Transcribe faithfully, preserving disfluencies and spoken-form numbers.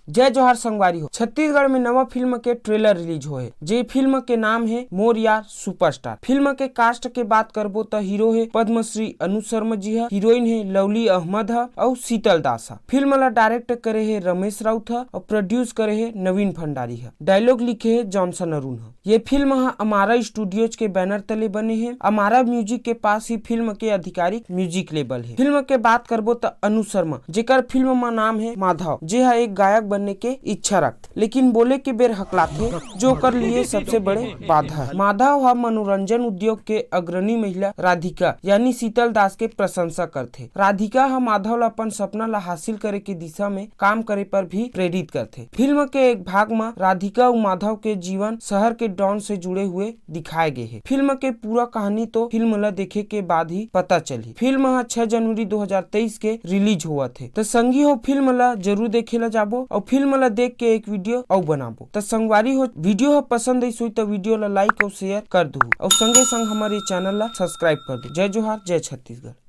जय जोहार संगवारी हो। छत्तीसगढ़ में नवा फिल्म के ट्रेलर रिलीज होए, जे फिल्म के नाम हे मोर यार सुपरस्टार। फिल्म के कास्ट के बात करबो त हीरो हे पद्मश्री अनु शर्मा जी ह, हीरोइन हे लवली अहमद ह अउ शीतल दास ह। फिल्म ला डायरेक्ट करे हे रमेश राउत ह अउ प्रोड्यूस करे हे नवीन भंडारी ह। डायलॉग लिखे हे जॉनसन अरुण ह। ये फिल्म ह अमारा स्टूडियोज के बैनर तले बने हे। अमारा म्यूजिक के पास ही फिल्म के आधिकारिक म्यूजिक लेबल हे। फिल्म के बात करबो त अनु शर्मा, जेकर फिल्म म नाम हे माधव, जे ह एक गायक बनने के इच्छा रखथे, लेकिन बोले के बेर हकलाथे, जो ओकर लिए सबसे बड़े बाधा हे। माधव ह मनोरंजन उद्योग के अग्रणी महिला राधिका यानी शीतल दास के प्रशंसा करथे। राधिका ह माधव ला अपन सपना ला हासिल करे के दिशा में काम करे पर भी प्रेरित करथे। फिल्म के एक भाग म राधिका अउ माधव के जीवन शहर के डॉन से जुड़े हुए दिखाए गे हे। फिल्म के पूरा कहानी तो फिल्म ला देखे के बाद ही पता चलही। फिल्म ह छह जनवरी दो हज़ार तेईस के रिलीज होवत हे, त संगी हो फिल्म ला जरूर देखे ला जाबो अउ फिल्म ला देख के एक वीडियो अउ बनाबो। त संगवारी हो, वीडियो ह पसंद आइस होई त वीडियो ला लाइक अउ शेयर कर दू अउ संगे संग हमर ये चैनल ला सब्सक्राइब कर दू। जय जोहार, जय छत्तीसगढ़।